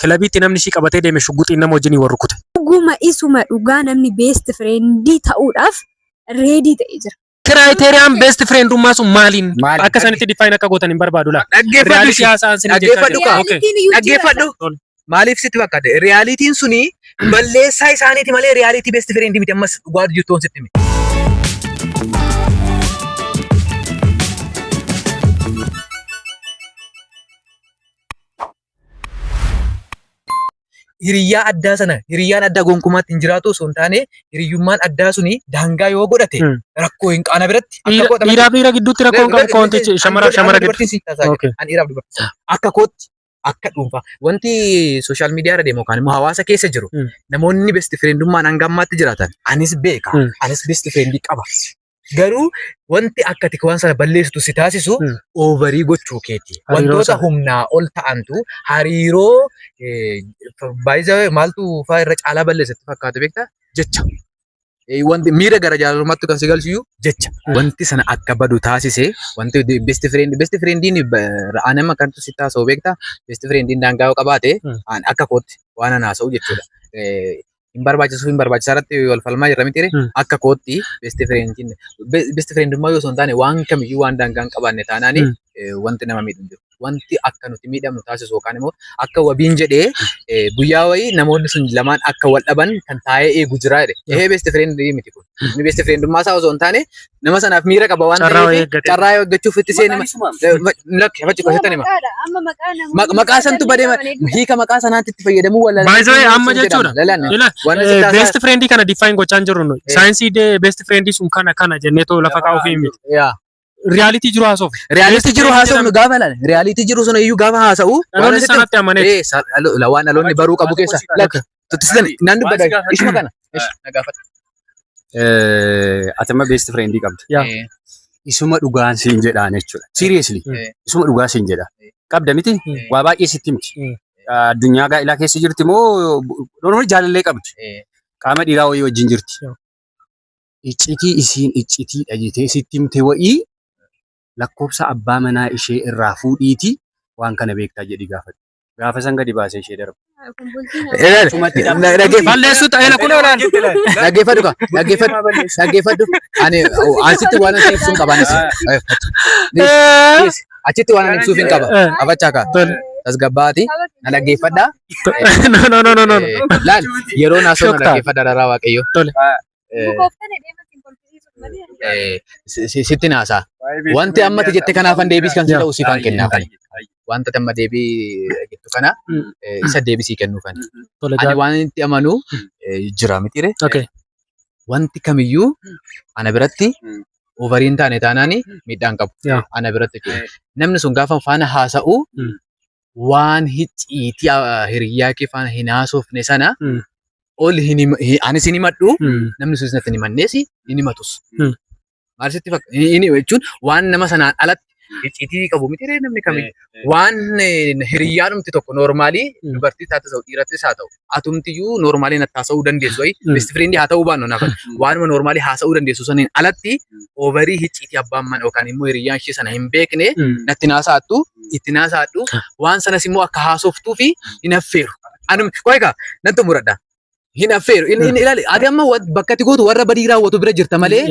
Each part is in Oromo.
Kilabiitti namni ishii qabatee deeme shugguxiin nama wajjin wal rukute. Dhuguma isuma dhugaa namni best friendii ta'uudhaaf ready ta'ee jira. Criteriaan best friendummaa sun maaliin? Maali? Akka sanitti define akka gootan hin barbaadu laa. Dhaggeeffadhu Reality ishii. haasa'an sin jechaa Dhaggeeffadhu jira. kaa. Okay. Realityn iyyuu jira. Dhaggeeffadhu. Tole. Maaliif sitti fakkaate? Realityn suni balleessaa isaaniiti malee reality best friend miti, ammas dhugaa jirtuun sitti hime. Hiriyyaa addaa sana, hiriyyaan addaa gonkumaatti hin jiraatu osoo hin taane, hiriyyummaan addaa suni daangaa yoo godhate rakkoo hin qaana biratti akka koo Dhiiraa fi dhiira gidduutti rakkoo hin qabu koontichi shamaraaf shamara gidduu. Dubartiin si taasisaa Okay. jira. Ani dhiiraaf dubartii. Akka kootti, akka dhuunfaa, wanti social media irra deemu yookaan immoo hawaasa keessa jiru, namoonni best friendummaan hanga ammaatti jiraatan anis beeka. Anis best friendii qaba. Garuu wanti akka ati waan sana balleessitu si taasisu overii gochuu keeti. Hariiroo Wantoota sana. humnaa ol ta'antu hariiroo baay'ee maaltu fa'aa irra caalaa balleessatti fakkaatu beektaa? Jecha. Wanti miira gara jaalalummaatti kan si galchiyu jecha. Wanti sana akka badu taasise wanti best friendiin an amma kantu si taasa'u beektaa? Best friendiin daangaa yoo qabaate an akka kootti waan an haasa'u jechuudha. Hin barbaachisu, hin barbaachisaa irratti wal falmaa jirra miti ree? Akka kootti best friendummaa yoo osoo hin taane, waan kamiyyuu waan daangaa hin qabaanne taanaani wanti nama miidhu hin jiru. Wanti akka nuti miidhamnu taasisu yookaan immoo akka wabiin jedhee guyyaa wayii namoonni sun lamaan akka wal dhaban kan taa'ee eegu jira jedhe. Ehee, best friend miti kun. Inni best friendummaa isaa osoo hin taane nama sanaaf miira qaba waan Carraa wayii ta'eef eeggatee. Carraa eeggachuuf itti seene. Lakki, fachi qosetan hima. Maqaadha. Amma maqaa namoonni Maqaa santu badee hiika maqaa sanaatti itti fayyadamuu wallaalee. By the way, amma jechuudha. Ila Waan sitti haasaa- best friendii kana define gochaa hin jirru nuyi. Saayinsii best friendii sun kana kana jennee too lafa kaa'uuf hin miti. Reality jiru haasoof. Reality jiru Best friend haasa'u gaafa ilaale. Reality jiru sana iyyuu gaafa haasa'u. Dhaloonni sanatti amaneeti. Waan dhaloonni baruu qabu keessa. Lakki, tuttistan nan dubbata ishuma kana. Ish, na gaafadhu. Ati amma best friendii qabda. Yaa. Isuma dhugaan siin jedhaan jechuudha. Seriously. Isuma dhugaa siin jedha. Qabda miti? Waa baay'ee sitti miti. Addunyaa gaa'ilaa keessa jirti moo normal jaalallee qabdi? Qaama dhiiraa wayii wajjin jirti. Iccitii isiin iccitiidha jettee sitti himte wayii lakkoofsa abbaa manaa ishee irraa fuudhiiti waan kana beektaa jedhi gaafadhu. Gaafa san gadi baasee ishee darba. Kun bultii namaa. Ilaali. Achumatti Dhaggeeffadhu. Balleessuu ta'ee kun olaan. Dhaggeeffadhu ka. Dhaggeeffadhu. Dhaggeeffadhu. Ani asitti waan ani ibsuun qaba anis. Achitti waan ani ibsuuf hin qaba. Afachaa ka. Tasgabbaati. Na dhaggeeffadhaa. No, no, no, no, no. Laal, yeroo naasoo na Shoktaa. dhaggeeffadha daraa Waaqayyo. Tole. Bukooftan deeman siin kolfisiisuuf malee. Sitti naasaa. Wanti ammati jette kanaafan deebii kan si ta'u siifan kennaafani. Wanta amma deebii jettu kana isa deebisii kennuufani. Tole. Ani waan itti amanu jira mitiire. Okay. Wanti kamiyyuu ana biratti overii hin taane taanaani miidhaan qabu. Ana biratti jechuudha. Namni sun gaafa faana haasa'u waan hicciitii hiriyyaa kee faana hin haasofne sana ol hin anis hin himadhu, namni sunis natti hin himannees hin himatus. Maal sitti fakkaata? Inni jechuun waan nama sanaan alatti icciitii qabu miti ree namni kamiyyuu? Waan hiriyyaadhumti tokko normalii dubartii taate ta'u dhiirattis haa ta'u, atumtiyyuu normalii natti haasa'uu dandeessu wayi, best friendii haa ta'uu baannu naaf, waanuma normalii haasa'uu dandeessu saniin alatti overii icciitii abbaan mana yookaan immoo hiriyyaan ishee sana hin beekne natti naasaattu itti naasaadhu, waan sanas immoo akka haasoftuu fi hin affeeru. Anum qoy kaa, nan xumuradha. Hin affeeru. Inni ilaali, ati amma bakka ati gootu warra badii raawwatu bira jirta malee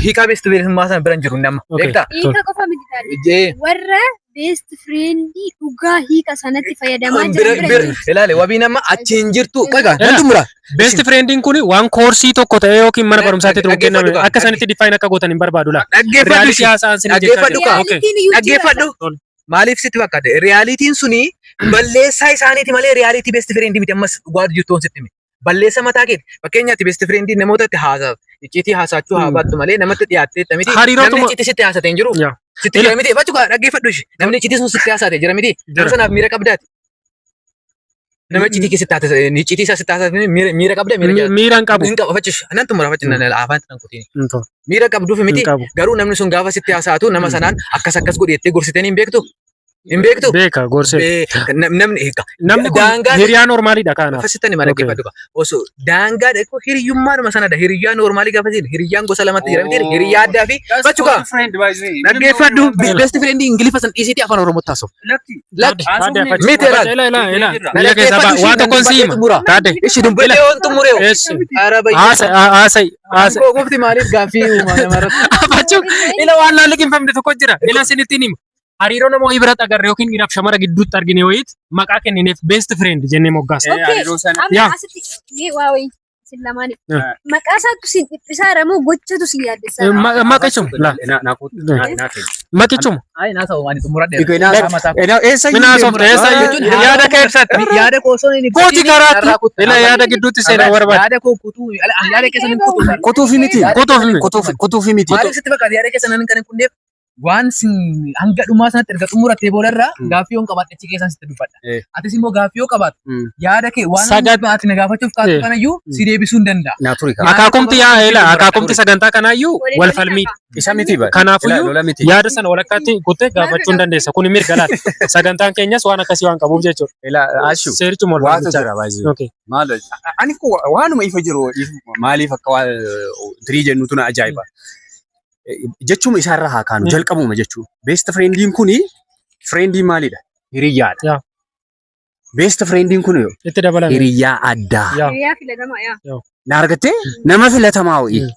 hiikaa best friendummaa sana bira hin jiru nama. Beektaa? Hiika qofa miti taate. Jee. Warra best friendii dhugaa hiika sanatti fayyadamaa Bira jiran bira bira jiru. ilaali, wabiin amma achi hin jirtu. Qoy kaa, nan xumura. Best friendiin kun waan koorsii tokko ta'ee yookiin mana barumsaatti ta'uu Dhaggeeffadhu kenname kaa. akka sanitti define akka gootan hin barbaadu laa. Dhaggeeffadhu. Reality haasa'an sin jechaa Dhaggeeffadhu jira. kaa. Okay. Realityn iyyuu jira. Dhaggeeffadhu. Tole. Maaliif sitti fakkaate? Realityn suni balleessaa isaaniiti malee reality best friendii miti, ammas dhugaa jirtuun sitti hime. Balleessa mataa keeti. Fakkeenyaatti best friendii namoota itti haasaa icciitii haasaachuu haa baattu malee namatti dhiyaattee miti. Hariirootuma- Namni icciitii sitti haasate hin jiru. Sitti jira miti. Fachu kaa, dhaggeeffadhu ishee. Namni icciitii sun sitti haasate jira miti. Jira. Nama sanaaf miira qabdaati. Nama icciitii keessatti haasate, icciitii isaa sitti haasate miira qabda, miira jaalata. Miira hin qabu. Hin qabu fachu. Nan xumura fachu, nan afaan nan kutiin. Hin ta'u. Miira qabduuf miti. Hin qabu. Garuu namni sun gaafa sitti haasa'atu nama sanaan akkas akkas godhi jettee gorsitee hin beektu. Hin beektu? Beeka gorsee. Namni eega. Namni kun Daangaa hiriyaa normaliidha kanaaf. Fasittani maal dhaggeeffadhu qaba. Osoo daangaa dhaqoo hiriyyummaadhuma sanadha. Hiriyyaan normalii gaafa jedhu hiriyyaan gosa lamatti jira miti. Hiriyyaa addaa fi Bachuka. Dhaggeeffadhu. Best friend Ingiliffa san dhiisiitii afaan Oromootti haasa'u. Lakki. Miti laal. Ila ila ila. Biyya keessaa ba'a. Waa tokkoon si hima. Taate. Ishi dubbadhee waan xumuree. Eessi. Ara bayyee. Haasa'e haasa'e haasa'e. Koo qofti maaliif gaaffii uumaa namarratti? Afachuu ila waan laalli qinfamne tokko jira. Ila isinitti hima. Hariiroo nama wayii biratti agarre yookiin dhiiraaf shamara gidduutti argine wayiit maqaa kennineef best friend jennee moggaasna. Okay. Amma asitti mee waa wayii isin lamaaniif. Maqaa isaatu sin dhiphisaa moo gochatu si yaaddessaa? Maqichuma. Maqichuma. Ayi naa ta'u ani xumuradhe. Minaa soofte eessa yaada kee ibsatte. Yaada koo osoo hin Kooti karaatti. Ila yaada gidduutti seenaa barbaade. Yaada koo kutuu yaada keessa hin kutuu. Kutuufi miti. Kutuufi miti. Kutuufi miti. Maaliif sitti fakkaata yaada keessa nan kan hin kunneef waan sin hanga dhumaa sanatti erga xumurattee boodarraa gaaffii yoon qabaadhe achi keessaan sitti dubbadha. Atis immoo gaaffii yoo qabaatte yaada kee waan ati na gaafachuuf kaatu kanayyuu si deebisuu hin danda'a. Naa ture kaa. Akaakumti yaa ila akaakumti sagantaa kanaayyuu wal falmii. Isa miti bara. Kanaafuyyuu Lola miti. yaada sana walakkaatti kuttee gaafachuu hin dandeessa. Kun mirga laata. Sagantaan keenyas waan akkasii waan qabuuf jechuudha. Ila ashu. Seerichuma wal Waatu falmichaa. jira baay'ee. Okay. Maal ani kun waanuma ifa jiru maaliif akka waa tirii jennutu na ajaa'iba. Jechuma isaarraa haa kaanu jalqabuma jechuudha. Best friendiin kuni friendii maalidha? Hiriyyaadha. Best friendiin kun Itti dabalame. hiriyyaa addaa. Hiriyaa filatamaa yaa. Na argattee nama filatamaa wayii.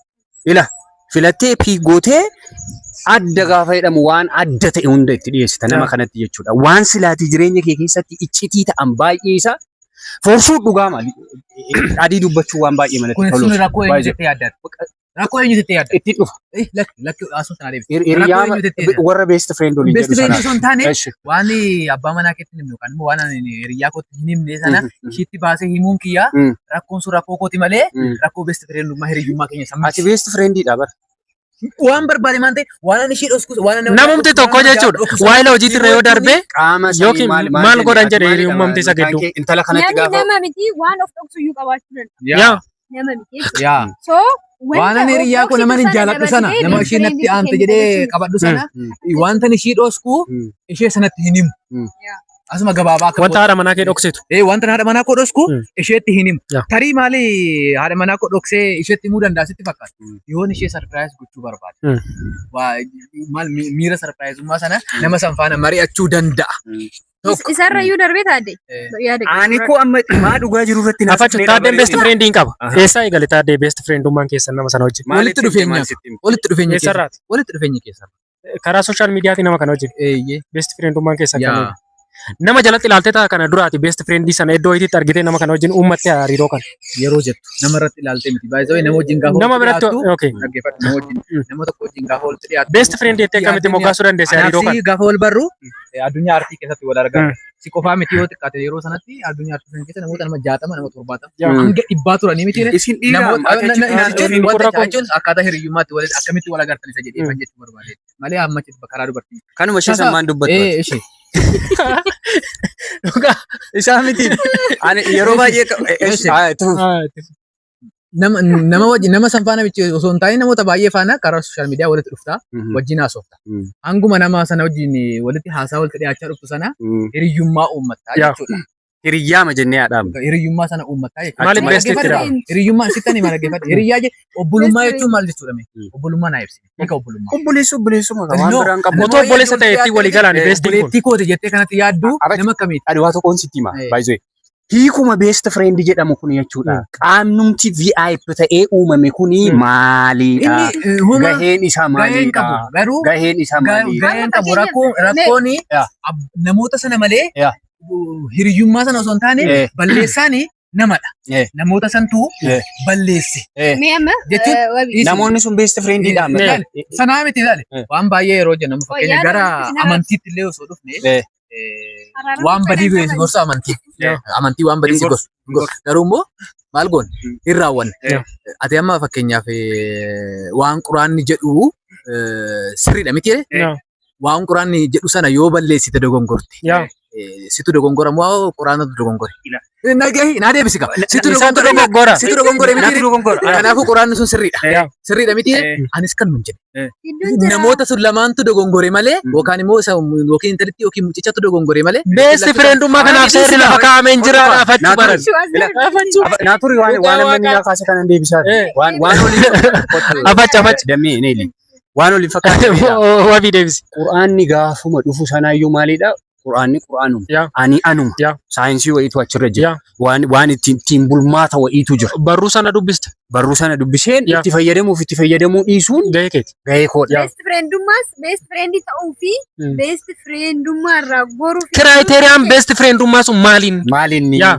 Ila filattee piigootee adda gaafa jedhamu waan adda ta'e hunda itti dhiyeessita nama kanatti jechuudha. Waan silaatii jireenya kee keessatti iccitii ta'an baay'ee isaa forsuu dhugaa maali? Adii dubbachuu waan baay'ee malatti Kun sun toluuf. rakkoo eenyu jettee yaaddaati? Rakkoo eenyu jettee yaadda? Ittiin dhufa. Lakki lakki asuma sana deebisi. Hiriyaa Rakkoo eenyu jettee yaadda? warra best friend waliin Best jedhu friend sana. osoo hin taane Eshi. waan abbaa manaa keetti hin himne yookaan immoo waan ani hiriyaa kootti hin himne sana ishiitti baasee himuun kiyyaa rakkoon sun rakkoo kooti malee rakkoo best friendummaa hiriyyummaa keenya sammuu. Ati best friendidha bara. Waan barbaade maan ta'e waan ani ishii dhosku waan ani Namumti tokko jechuudha. Waa'ee hojiitti irra yoo darbe Qaama sanii Yookiin maal godhan jedhe hiriyyummaamti isa gidduu. Intala kanatti Namni gaafa nama miti waan of dhoksuyyuu qabaachuu danda'a. Yaa. Nama miti jechuudha. Yaa. So Waan ani hiriyaa koo nama hin jaaladhu sana nama ishee natti aante jedhee qabadhu sana wanta ishii dhosku ishee sanatti hin himu. Asuma gabaabaa akka Wanta haadha manaa kee dhoksitu. Wanta haadha manaa koo dhosku isheetti hin himu. Tarii maali haadha manaa koo dhoksee isheetti himuu danda'a sitti fakkaata. Yoon ishee surprise gochuu barbaade. Maal miira surpriseummaa sana nama san faana mari'achuu danda'a. Isarrayyuu darbee taadde. Yaada Ani koo amma maa dhugaa jiru irratti naaf Afachu taaddeen best friend hin qaba. Eessaa eegale taaddee best friendummaan keessan nama sana wajjin? Walitti dhufeenya. Walitti dhufeenya keessa. Eessarraati? Walitti dhufeenya keessa. Karaa social mediaatiin nama kana wajjin. Eeyyee. Best friendummaan keessan kan eegale. Nama jalatti ilaaltee ta'a kana duraati best friendii sana iddoo wayiitti argitee nama kana wajjin uummattee hariiroo kana. Yeroo jettu nama irratti ilaaltee miti. Baay'ee nama wajjin gaafa Nama walitti biratti dhiyaattu okay. dhaggeeffadhu nama wajjin nama tokko wajjin gaafa walitti dhiyaattu. Best friend jettee akkamitti moggaasuu dandeesse hariiroo kana? Anaaf gaafa wal barru addunyaa aartii keessatti wal argaa. Si qofaa miti yoo xiqqaate yeroo sanatti addunyaa aartii sana keessa namoota nama 60 nama 70 hanga 100 turanii miti. Isin dhiira Namoota jechuun akkaataa hiriyyummaatti walitti akkamitti wal agartan isa jedhee kan jechuu barbaade malee amma karaa dubartii. Kanuma ishee sammaan dubbattu. Ee ishee. Isaa miti. Ani yeroo baay'ee Nama nama wajjin nama san faana miti osoo hin taane namoota baay'ee faana karaa social media walitti dhufta wajjin haasofta. Hanguma nama sana wajjin walitti haasaa walitti dhiyaachaa dhuftu sana hiriyyummaa uummattaa jechuudha. Hiriyyaama jennee haadhamu. Hiriyyummaa sana uummattaa jechuudha. Maaliif best itti dhabu? Hiriyyummaa sitti ni dhaggeeffadhu. Hiriyyaa obbolummaa jechuun maal jechuudha mee? Obbolummaa naa ibsi. Hiika obbolummaa. Obboleessu obboleessuma waan biraan qabu. Otoo obboleessa ta'e ittiin walii galaan bestiin kun. Obboleettii kooti jettee kanatti yaaddu nama akkamiiti? Ani waa tokkoon sitti hima. Baay'ee. Hiikuma best friend jedhamu kun jechuudha. Qaamnumti VIP ta'ee uumame kuni maalidha? Gaheen isaa maalidha? Garuu Gaheen isaa maalidha? gaheen qabu rakkoon namoota sana malee hiriyyummaa sana osoo hin taane balleessaan namadha. Namoota santu balleesse. Mee amma Jechuun Namoonni sun best friendidha. Sanaa miti ilaali. Waan baay'ee yeroo jennamu fakkeenya gara amantiitti illee osoo dhufne waan badii si gorsa amantii. Amantii waan badii si gorsa. Garuu immoo maal goone hin raawwanne. Ati amma fakkeenyaaf waan quraanni jedhu sirriidha miti waan quraanni jedhu sana yoo balleessite dogongorte. Situ dogongora moo quraanatu dogongore? Nagahi naa deebisi qaba. Situ Isaatu dogongore dogoggora. Situ dogongore miti. Naatu dogongora. Kanaafuu quraanni sun sirriidha. Yaa. Sirriidha miti. Anis kan nun jedhe. Namoota sun lamaantu dogongore malee yookaan immoo isa yookiin intalitti yookiin mucichatu dogongore malee. Best friendummaa kanaaf seerri lafa kaa'amee hin jira dhaafachuu baran. Naaturi waan amma inni kaase kanan deebisaa. Waan olii. Afacha afacha. Dammee neeli. Waan olii fakkaate. Wabii deebisi. Quraanni gaafuma dhufu sanaayyuu maalidha? Quraanni quraanuma. Yaa. Ani anuma. Yaa. Saayinsii wayiitu achirra jira. Yaa. Waan ittiin bulmaata wayiitu jira. Barruu sana dubbiste. Barruu sana dubbiseen Yaa. itti fayyadamuuf itti fayyadamuu dhiisuun Gahee keeti. gahee koodha. Best friendummaas best friend ta'uu fi best friendummaa irraa goruu fi Criteriaan best friendummaa sun maaliin? Maalinni? Yaa.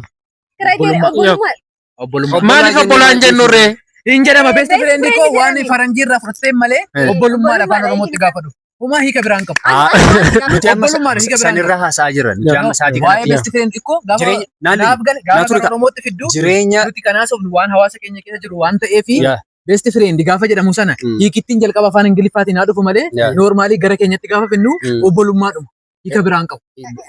Criteria obbolummaa. Obbolummaa. Maaliif obbolaan jennurree? Hin jedhama best Best friend friend koo waan jedhame. faranjii irraa fudhatee malee obbolummaan afaan Oromootti gaafa dhufu. Homaa hiika biraan qabu. Nuti amma Obbolummaan hiika biraan sanirra haasaa jirra. Nuti amma sa'aatii Waa'ee kanatti. best friend koo gaafa Jireenya naannoo naaf gale gaafa Naaturi afaan Oromootti fiddu jireenya nuti kanaas waan hawaasa keenya keessa jiru waan ta'eefi Yaa. best friend gaafa jedhamu sana hiikittiin jalqaba afaan Ingiliffaatiin haa dhufu malee Yaa. normally gara keenyatti gaafa finnu obbolummaadhuma hiika biraan qabu.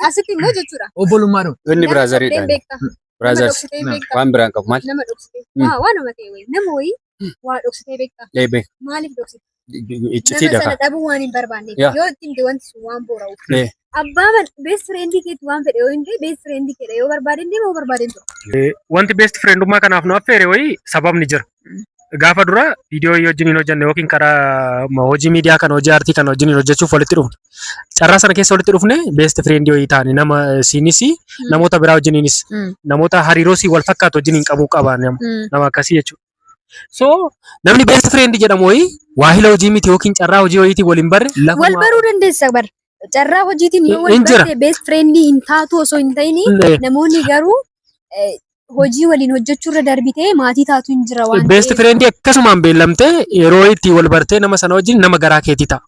Asitti immoo jechuudha. Obbolummaadhuma. Inni Nama brotheriidha. dhoksitee beekta. Nama Brothers dhoksitee beekta. waan biraan qabu maal? Nama dhoksitee. Waa waanuma ta'e wayii. Nama wayii waa dhoksitee beekta. Eebee Maaliif dhoksite? Nama iccitiidha sana kaa. dhabuu waan hin barbaanneef. Yaa. Yoo itti himte wanti sun waan boora'uuf. Eh. Abbaa best friend keetti waan fedhe yoo hin ta'e best friend keedha. Yoo barbaade deema, yoo barbaade hin tura. Wanti best friendummaa kanaaf nu affeere wayii sababni jira. Gaafa dura viidiyoo wajjin hin hojjenne yookiin karaa hojii miidiyaa kana, hojii aartii kana wajjin hojjechuuf walitti dhufne. Carraa sana keessa walitti dhufne best friend wayii taane, nama siinis namoota biraa wajjiniinis namoota hariiroo sii wal fakkaatu wajjin hin qabuu qaba nama akkasii jechuudha. So namni best friend jedhamu wayii waahila hojii miti yookiin carraa hojii wayiitiin waliin barre Wal lafuma baruu dandeessa bar. Carraa hojiitiin yoo wal Hin jira. barte best friend hin taatu osoo hin ta'in namoonni garuu hojii waliin hojjechuurra darbitee maatii taatu hin jira waan Best ta'eef. friend akkasumaan beellamtee yeroo itti wal bartee nama sana wajjin nama garaa keetii ta'a.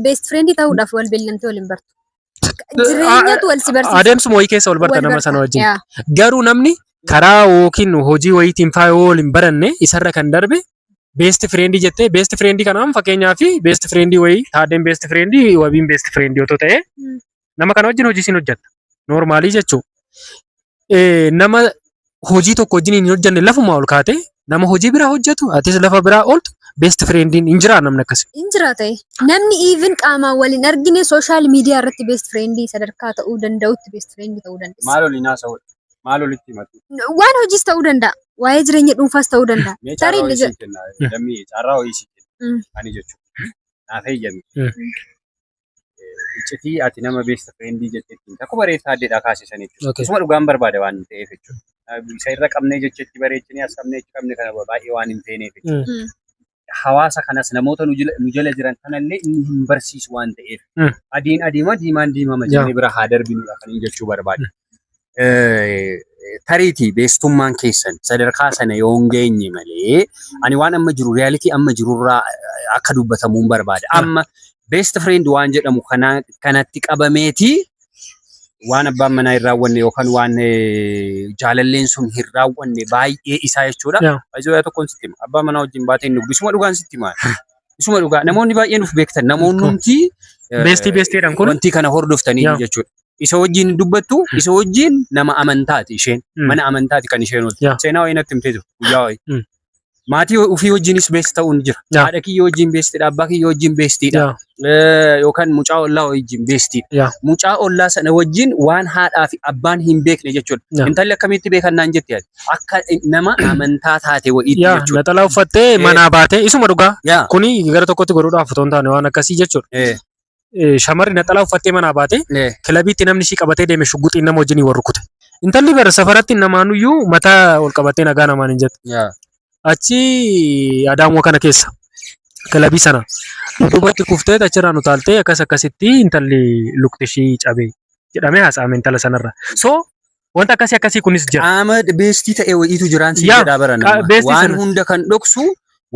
Best friend ta'uudhaaf wal beellamtee waliin bartu. Jireenyatu wal si barsiisa. Adeemsuma wayii keessa wal barta Wal nama barta. sana wajjin. Yaa. Garuu namni karaa yookiin hojii wayiitiin faa yoo waliin baranne isarra kan darbe best friend jettee best friend kanaan, fakkeenyaa fi best friend wayii taadeen best friend, wabiin best friend yoo ta'e nama kana wajjin hojii siin hojjetta. Normally jechuudha. Nama hojii tokko wajjin hin hojjenne lafuma ol kaate nama hojii biraa hojjetu atis lafa biraa ooltu best friendiin hin jiraa namni akkasii. Hin jira ta'e. Namni even qaamaan wal hin argine social media irratti best friend sadarkaa ta'uu danda'utti best friend ta'uu dandeessa. Maal oliin haasa'uudha? Maal olitti himatu? Waan hojiis ta'uu danda'a. Waa'ee jireenya dhuunfaas ta'uu danda'a. Mee carraa Tarii wayii siin kenna. Lammii carraa wayii siin kenna. Ani jechuudha. Naaf eeyyami. Iccitii ati nama best friend jettee ittiin takku bareessaa addeedhaa kaasisan jechuudha. Okay. Isuma dhugaan barbaada waan ta'eef jechuudha. Isa irra qabnee jecha itti bareechinee as qabnee achi qabne kana baay'ee waan hin teeneef jechuudha. Hawaasa kanas namoota nu jala jiran kanallee inni hin barsiisu waan ta'eef. Adiin adiima, diimaan diimama jennee bira haa darbinudha kan inni jechuu barbaade. Tariitii bestummaan keessan sadarkaa sana yoo hin geenye malee ani waan amma jiru, reality amma jirurraa akka dubbatamuun barbaada. Amma best friend waan jedhamu kanatti qabameeti waan abbaan manaa hin raawwanne yookaan waan jaalalleen sun hin raawwanne baay'ee isaa jechuudha. Baay'ee tokkoon sitti hima. Abbaa manaa wajjin baatee hin dhugdu. Isuma dhugaan sitti hima. Isuma dhugaa. Namoonni baay'een of beektan. Namoonnumti Bestie bestiedhaan kun wanti kana hordoftanii jechuudha. Isa wajjin dubbattu, isa wajjin nama amantaati isheen. Mana amantaati kan isheen ooltu. Seenaa wayii natti himtee jirtu guyyaa wayii. Maatii ofii wajjinis best ta'uun jira. Haadha kiyya wajjin bestiidha, abbaa kiyya wajjin bestiidha. Yookaan mucaa ollaa wajjin bestiidha. Mucaa ollaa sana wajjin waan haadhaa fi abbaan hin beekne jechuudha. Intalli akkamitti beekan naan jette ati? Akka nama amantaa taate wayiitti jechuudha. Naxalaa uffattee manaa baatee isuma dhugaa. Kuni gara tokkotti godhuudhaaf otoo hin taane waan akkasii jechuudha. Shamarri naxalaa uffattee manaa baatee kilabiitti namni ishii qabatee deeme shugguxiin nama wajjin wal rukute. Intalli bara safaratti namaanuyyuu mataa ol qabattee nagaa namaan hin jettu. Achi Adaamuu kana keessa kilabii sana duubatti kuftee achirraan utaaltee akkas akkasitti intalli lukti ishii cabee jedhamee haasa'ame intala sanarra. So wanta akkasii akkasii kunis jira. Qaama bestie ta'e wayiitu jiraan si Yaa, jedhaa bara nama. Bestie Waan sana. hunda kan dhoksu,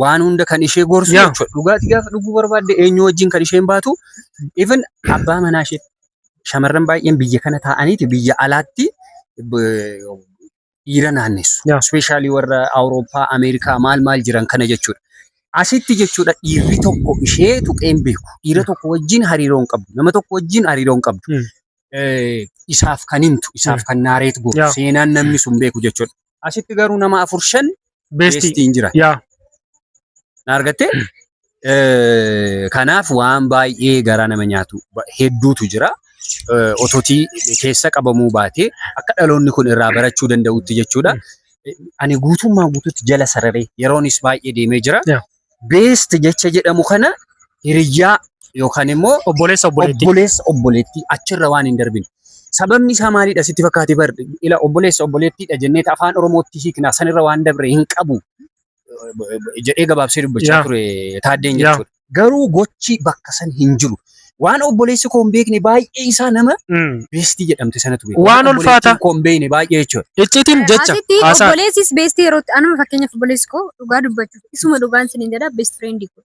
waan hunda kan ishee gorsu jechuudha. Dhugaatii gaafa dhuguu barbaadde eenyu wajjin kan isheen baatu, even abbaa manaa ishee shamarran baay'een biyya kana taa'aniiti biyya alaatti dhiira naannessu. Especially warra Awurooppaa, Ameerikaa maal maal jiran kana jechuudha. Asitti jechuudha dhiirri tokko ishee tuqee hin beeku. Dhiira tokko wajjin hariiroo hin qabdu. Nama tokko wajjin hariiroo hin qabdu. Isaaf kan himtu, isaaf kan naareet gootu, seenaan namni sun beeku jechuudha. Asitti garuu nama afur shan Bestii. Bestiin jira. Na argattee? Kanaaf waan baay'ee garaa nama nyaatu hedduutu jira. Ototii keessa qabamuu baatee akka dhaloonni kun irraa barachuu danda'utti jechuudha. Ani guutummaa guutuutti jala sararee yeroonis baay'ee deemee jira. Best jecha jedhamu kana hiriyyaa yookaan immoo Obboleessa obboleettii. Obboleessa obboleettii achirra waan hin darbine. Sababni isaa maalidha sitti fakkaate bar ila obboleessa obboleettiidha jennee afaan Oromootti hiikna sanirra waan dabre hin qabu jedhee gabaabsee dubbachaa ture Taaddeen jechuudha. Garuu gochi bakka san hin jiru. Waan obboleessi koo hin beekne baay'ee isaa nama bestii jedhamte sanatu beeka. Waan ulfaata. Obboleettiin koo hin beekne baay'ee jechuudha. Icciitiin jecha Asitti haasaa. obboleessis bestii yerootti anuma fakkeenyaaf obboleessi koo dhugaa dubbachuuf isuma dhugaan siniin jedha best friend koo.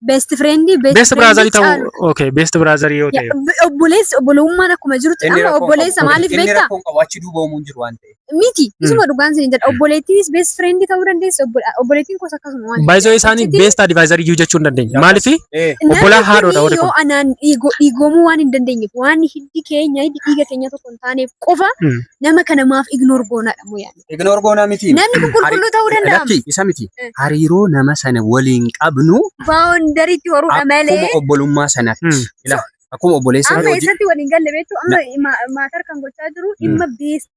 Best friend Best best brother friend ta'uu caalu. okay best brother yoo ta'e. Obboleessi obbolummaan akkuma jirutti Inni amma rakkoo hin obboleessa qabu. maaliif Inni beektaa? rakkoo hin qabu achi duuba uumuun jiru waan ta'eef. Miti isuma dhugaan siniin jedha obboleettiinis best friend ta'uu dandeessi obboleettiin koos akkasuma waan Baay'isoo ta'eef. isaanii Icciitiin best advisor iyyuu jechuu hin dandeenya. Maaliif namni obbolaa haadhoodha kun warri yoo kun. anaan dhiigoomuu waan hin dandeenyeef waan hiddi keenya hiddi dhiiga keenya tokko hin taaneef qofa nama kana maaf ignore goonaadha moo yaadne. Ignore goonaa miti. Namni kun qulqulluu ta'uu danda'a. Lakki isa miti. Hariiroo nama sana waliin qabnu Boundary-tti horuudha malee. Akkuma obbolummaa sanaatti. Ila akkuma obboleessa Amma hojii. eessatti waliin galle beektu amma maatar kan gochaa jiru dhimma best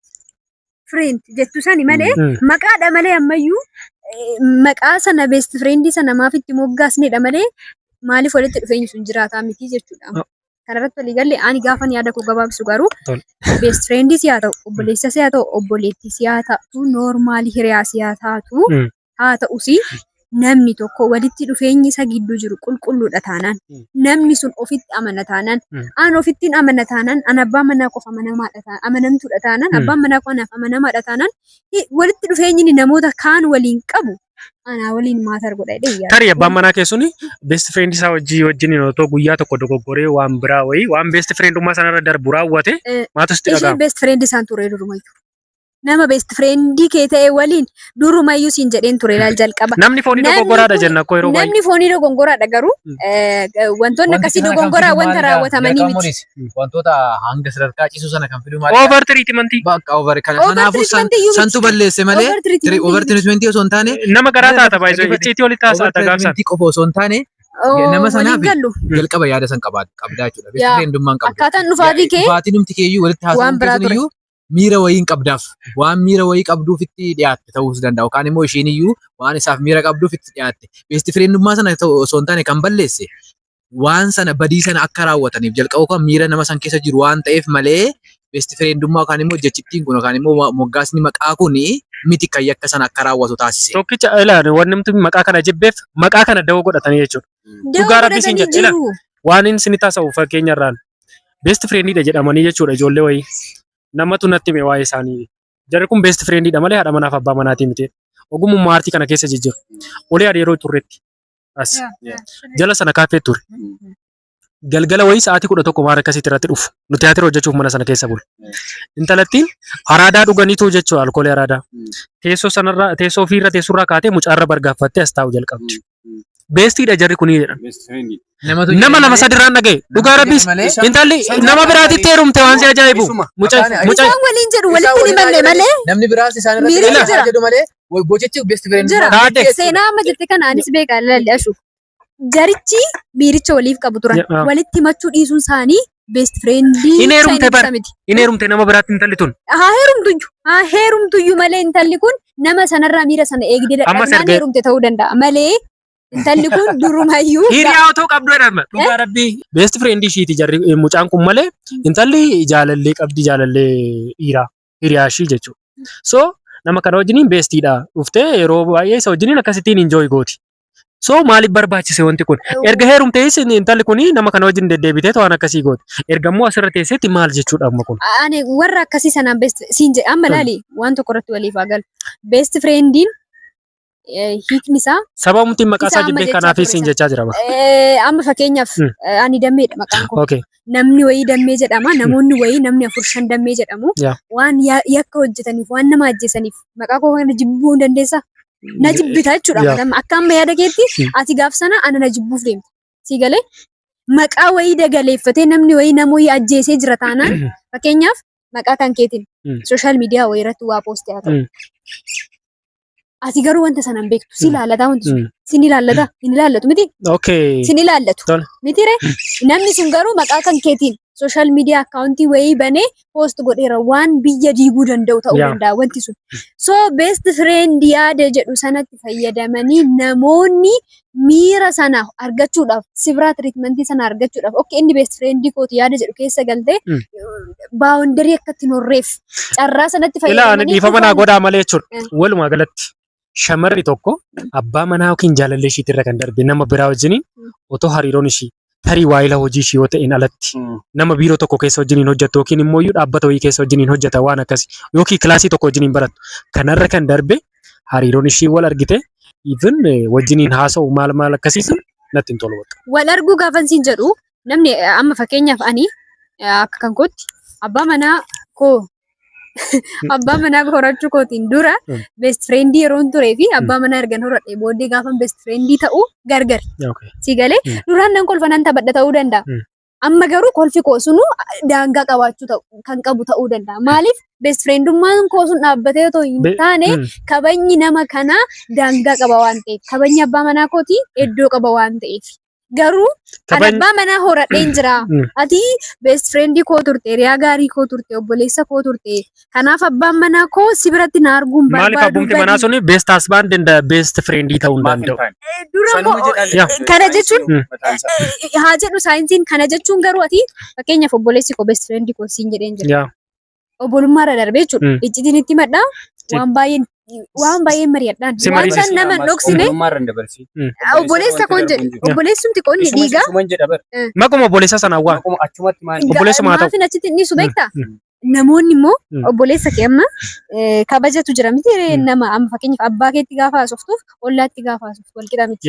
friend jettu sani malee maqaadha malee ammayyuu maqaa sana best friend sana maaf itti moggaasnedha malee maaliif walitti dhufeenyi sun jiraataa miti jechuudha. Kanarratti walii galle ani gaafan yaada koo gabaabsu garuu best friend si haa ta'u obboleessa si haa ta'u obboleettii si haa ta'u normaalii hiriyaa si haa taatu haa ta'usi namni tokko walitti dhufeenyi isa gidduu jiru qulqulluudha taanaan namni sun ofitti amana taanaan an ofittiin amana taanaan an abbaa manaa koof amanamaadha taanaan amanamtuudha taanaan abbaan manaa koo anaaf amanamaadha taanaan walitti dhufeenyi inni namoota kaan waliin qabu anaa waliin maatar godha jedhee yaada. Tarii abbaan manaa keessuni best friend isaa wajjin otoo guyyaa tokko dogoggoree waan biraa wayii waan best friendummaa sanarra darbu raawwate maatu sitti Isheen dhaga'ama. best friend isaan ture durumayyuu. Nama best friend kee ta'e waliin durumayyuu siin jedheen ture ilaal jalqaba. Namni foonii Namni dogoggoraadha kun jenna akkoo yeroo baay'ee. Namni foonii dogongoraadha garuu wantoonni Wanti akkasii kana kan dogongoraa fidu wanta maalidha? raawwatamanii Jalqaba miti. Moonis wantoota hanga sadarkaa ciisuu sana kan fidu maalidha? Over treatment. Bakka over kana Over kanaafuu treatment iyyuu miti. santu balleesse malee Over treatment over iyyuu miti. treatment osoo hin taane Nama garaa taata baay'ee Dhaggeeffate. icciitii walitti over haasa'ata gaafsan. treatment qofa osoo hin taane Oh, nama waliin sanaaf gallu. jalqaba yaada san qabdaa jechuudha. Best Yaa. friendummaan qabdu. Akkaataan dhufaatii kee Dhufaatiin dhumti keeyyuu walitti waan haasa'uun biraa keessan ture. iyyuu miira wayii hin qabdaaf. Waan miira wayii qabduuf itti dhiyaatte ta'uus danda'a. Yookaan immoo isheen iyyuu waan isaaf miira qabduuf itti dhiyaatte. Best friendummaa sana ta'u osoo hin taane kan balleesse waan sana badii sana akka raawwataniif jalqaba kan miira nama san keessa jiru waan ta'eef malee best friendummaa yookaan immoo jechittiin kun yookaan immoo moggaasni maqaa kun miti kan yakka sana akka raawwatu taasise. Tokkicha ilaali wanni nuti maqaa kana jibbeef maqaa kana dawoo godhatanii jechuudha. Dawoo Dhugaa rabbii siin godhatanii jedha. Ila jiru. waan inni isin taasa'u fakkeenya irraan best friendidha jedhamanii jechuudha ijoollee wayii. Namatu natti hime waa'ee isaanii. Jarri kun best friendidha malee haadha manaaf abbaa manaatii miti. Ogummaa aartii kana keessa jijjiiru. Olee adii yeroo turretti as jala sana kaaffee ture. Galgala wayii sa'aatii 11 maal akkasitti irratti dhufu. Nu tiyaatira hojjechuuf mana sana keessa bulu. Intalattiin araadaa dhuganiitu jechuudha alkoolii araadaa. Teessoo sanarraa teessoo ofiirra teessurraa kaatee mucaarra bargaaffattee as taa'u jalqabdi. Bestiidha jarri kunii jedhan. Namatu Nama jedhe lama malee sadirraan dhagaye. Dhugaa namatu rabbiis jedhe malee intalli nama biraatitti heerumte waan si ajaa'ibu. Isuma. Mucaa Afaan- mucaa Isaan waliin jedhu walitti ni malle malee namni biraas isaan irratti Miirri ilaalaa jira. jedhu malee gochichi best friend Jira. Taate. Seenaa amma jette kana anis beekaa lalle ashu. Jarichi miiricha waliif qabu turan. Yaa. Walitti himachuu dhiisuun isaanii best friendii Hin heerumte isaanii bar. ibsa miti. Hin heerumte nama biraatti intalli tun. Haa heerumtuyyuu. Haa heerumtuyyuu malee intalli kun nama sanarraa miira sana eegdee Ammas dadhabnaan erga- heerumte ta'uu danda'a malee intalli kun durumayyuu Hiriyaa otoo qabdu jedhama. Dhugaa rabbii. Best friend ishiiti jarri mucaan kun malee intalli jaalallee qabdi jaalallee dhiiraa hiriyaa ishii jechuudha. So nama kana wajjiniin bestiidha. Dhuftee yeroo baay'ee isa wajjiniin akkasittiin enjoy gooti. So maaliif barbaachise wanti kun? Erga heerumtees intalli kun nama kana wajjin deddeebitee waan akkasii gooti. Erga immoo asirra teesseetti maal jechuudha amma kun? Ani warra akkasii sanaan best siin jedhe amma laali waan tokko irratti waliif haa galu. Best friendiin hiikni isaa Sababumti maqaa Isa isaa amma jibbee jechaa kanaaf ture siin sana. jechaa jira. Bara. Amma fakkeenyaaf ani dammeedha maqaan koo. Namni wayii dammee jedhama. Namoonni wayii namni afur shan dammee jedhamu. Waan yakka hojjetaniif waan nama ajjeesaniif maqaa koo kana jibbuu hin dandeessaa? Na jibbita jechuudha. Akka amma yaada keetti ati gaaf sana ana na jibbuuf deemta. Sii galee? Maqaa wayii dagaleeffatee namni wayii nama wayii ajjeesee jira taanaan, fakkeenyaaf maqaa kan keetiin social media wayii irratti waa post haa ta'u. Ati garuu wanta sana hin beektu. Si ilaallata wanti sun. Sin ilaallata? Hin ilaallatu miti? Sin ilaallatu. Miti ree? Namni sun garuu maqaa kan keetiin social media account wayii banee post godheera, waan biyya diiguu danda'u ta'uu danda'a wanti sun. So best friend yaada jedhu sanatti fayyadamanii namoonni miira sana argachuudhaaf, sibraa treatment sana argachuudhaaf, okay, inni best friend kooti yaada jedhu keessa galtee boundary akka ittiin horreef carraa sanatti Ilaa, ani fayyadamanii dhiifama naa dhufan. Godhaa malee jechuudha. Walumaa galatti shamarri tokko abbaa manaa yookiin jaalallee ishiitirra kan darbe nama biraa wajjiniin otoo hariiroon ishii tarii waayila hojii ishii yoo ta'in alatti, nama biiroo tokko keessa wajjiniin hojjettu yookiin immoo iyyuu dhaabbata wayii keessa wajjiniin hojjeta, waan akkasii, yookiin kilaasii tokko wajjiniin barattu, kanarra kan darbe hariiroon ishii wal argite even wajjiniin haasa'u maal maal akkasii sun natti hin tolu bakka. Wal arguu gaafan siin jedhu, namni amma fakkeenyaaf ani akka kan kootti abbaa manaa koo horachuu kootiin dura best friendii yeroon turee fi abbaa manaa ergan horadhee booddee gaafan best friendii ta'uu gargari. Si galee? Duraan nan kolfa, nan taphadha ta'uu danda'a. Amma garuu kolfi koo sunu daangaa qabaachuu ta'u kan qabu ta'uu danda'a. Maaliif? Best friendummaan koo sun dhaabbatee otoo hin taane kabajni nama kanaa daangaa qaba waan ta'eef, kabajni abbaa manaa kootii iddoo qaba waan ta'eef. Garuu kan abbaa manaa horadheen jira. Ati best friendii koo turte, hiriyaa gaarii koo turte, obboleessa koo turte. Kanaaf abbaan manaa koo si biratti na arguun Maaliif barbaadu. abbumti manaa suni best husband and best friend ta'uu hin Maaf hin danda'u? taane? Dura Sanuma immoo jedhan. Kana jechuun Mataan isaa. haa jedhu saayinsiin, kana jechuun garuu ati fakkeenyaaf obboleessi koo best friendii koo siin jedheen jira. Obbolummaarra darbee jechuudha. Iccitiin itti madhaa, waan baay'een mari'adhaan. Si Waan mariisisa. san nama hin dhoksine. Obbolummaarra hin dabarsin. Obboleessa koon jedhe. Obboleessumti koonni dhiigaa. Isuman jedha bar. Maquma obboleessa sanaa waan. Maquma achumatti maal? Obboleessuma haa ta'u. Maafin achitti inni su beektaa? Namoonni immoo obboleessa kee amma kabajatu jira miti? Nama amma fakkeenyaaf abbaa keetti gaafa haasoftuuf ollaatti gaafa haasoftu wal qixa miti.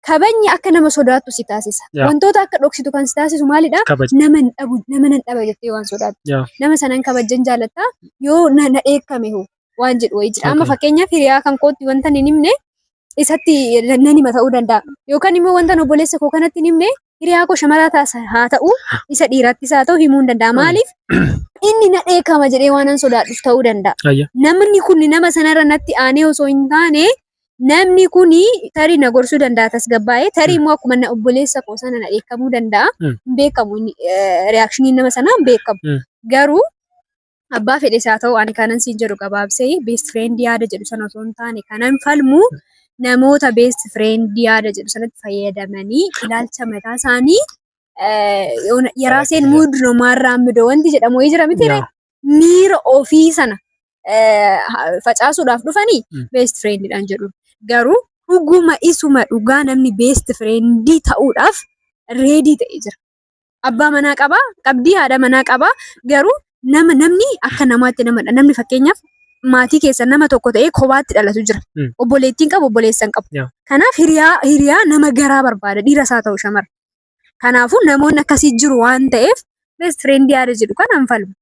Kabajni akka nama sodaattu si taasisa. Wantoota akka dhoksitu kan si taasisu maalidha? Kabaja. Nama hin dhabu, nama nan dhaba jettee waan sodaattu. Nama sanan kabajan jaalattaa, yoo na dheekkame hoo waan jedhu wayii jira. Amma fakkeenyaaf hiriyaa kan kootti wanta hin himne isatti nan hima ta'uu danda'a. Yookaan immoo wanta obboleessa koo kanatti hin himne hiriyaa koo shamaraa taas haa ta'u, isa dhiiraattis haa ta'u himuu hin danda'a. Maaliif? Inni na dheekkama jedhee waan an sodaadhuuf ta'uu danda'a. Namni kun nama sanarra natti aanee osoo hin taane, namni kun tarii na gorsuu danda'a tasgabbaa'ee, tarii immoo akkuma na obboleessa koo sana na dheekkamuu danda'a. Hin beekamu, inni reactioniin nama sanaa hin beekamu. Garuu abbaa fedhes haa ta'u, ani kanan siin jedhu gabaabsee, best friend yaada jedhu sana osoo hin taane kanan falmu namoota best friend yaada jedhu sanatti fayyadamanii ilaalcha mataa isaanii የራሴን mood ነው ማራምደው wanti jedhamu wayii jira miti? Miira ofii sana facaasuudhaaf dhufanii best friendidhaan jedhu. Garuu dhuguma isuma dhugaa namni best friendii ta'uudhaaf ready ta'ee jira. Abbaa manaa qabaa, qabdii haadha manaa qabaa, garuu nama namni akka namaatti namadha. Namni fakkeenyaaf maatii keessa nama tokko ta'ee kophaatti dhalatu jira. Obboleettiin qabu, obboleessa hin qabu. Kanaaf hiriyaa nama garaa barbaada, dhiiras haa ta'u shamara. Kanaafuu namoonni akkasii jiru waan ta'eef best friend yaada jedhu kanaan falmu.